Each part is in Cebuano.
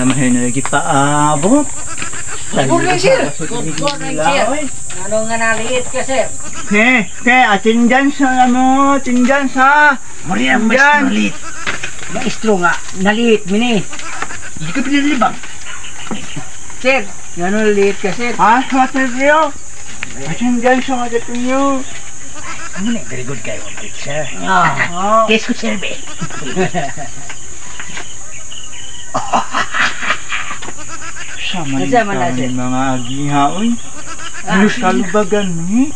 Namahin na lagi paabot. Good morning, sir. Good morning, sir. Ano nga naliit ka, sir? Okay, okay, attendance na mo, attendance ha. Muli ang maestro naliit. Maestro nga, naliit mini. Hindi ka pinalibang. Sir, ngano naliit ka, sir? Ha, sa Sergio? Attendance sa mga ninyo. Ano na, very good kayo, teacher. Ah. Test ko, sir, be. Sama Asa man na, sir? ni mga agihaon. Ano kalubagan ni?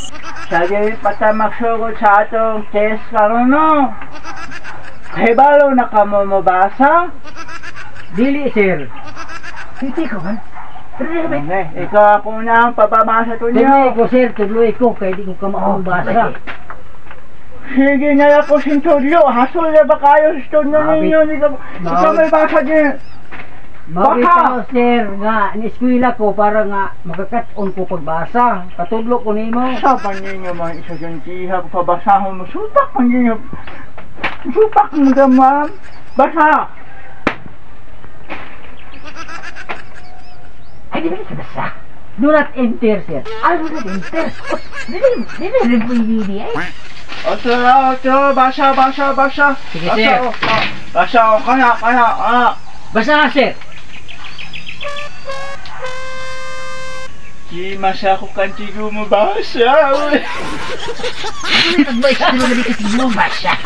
Sige, patamak sugod sa atong test karon no. Kahibalo na ka mo mabasa? Dili, sir. Hindi ko man. Okay, ikaw ako na ang pababasa to Tudloy niyo. ko, sir. Tudloy ko. Kaya di ko kamaong basa. Sige na ako sin tudlo. Hasol na ba kayo sa tudlo Mabit. ninyo? Ikaw may basa din. Mawit Baka! ako, sir, nga, ni-eskwela ko para nga makakaton ko pagbasa. Patudlo ko nimo. Sa ninyo mga isa dyan tiha, pabasahon mo. Supak man ninyo. Supak mo ka, ma'am. Basa! Ay, di ba ka basa? Do not enter, sir. Ay, do not enter. Dili, dili rin po hindi ay. Oto, oto, basa, basa, basa. Sige, Basa, sir. oh, oh. Basa, oh, kana, kana, kana. Basa nga, sir. Di masa ko kantigo mo basa. Ano na nagmaestro na di ka tigmo basa?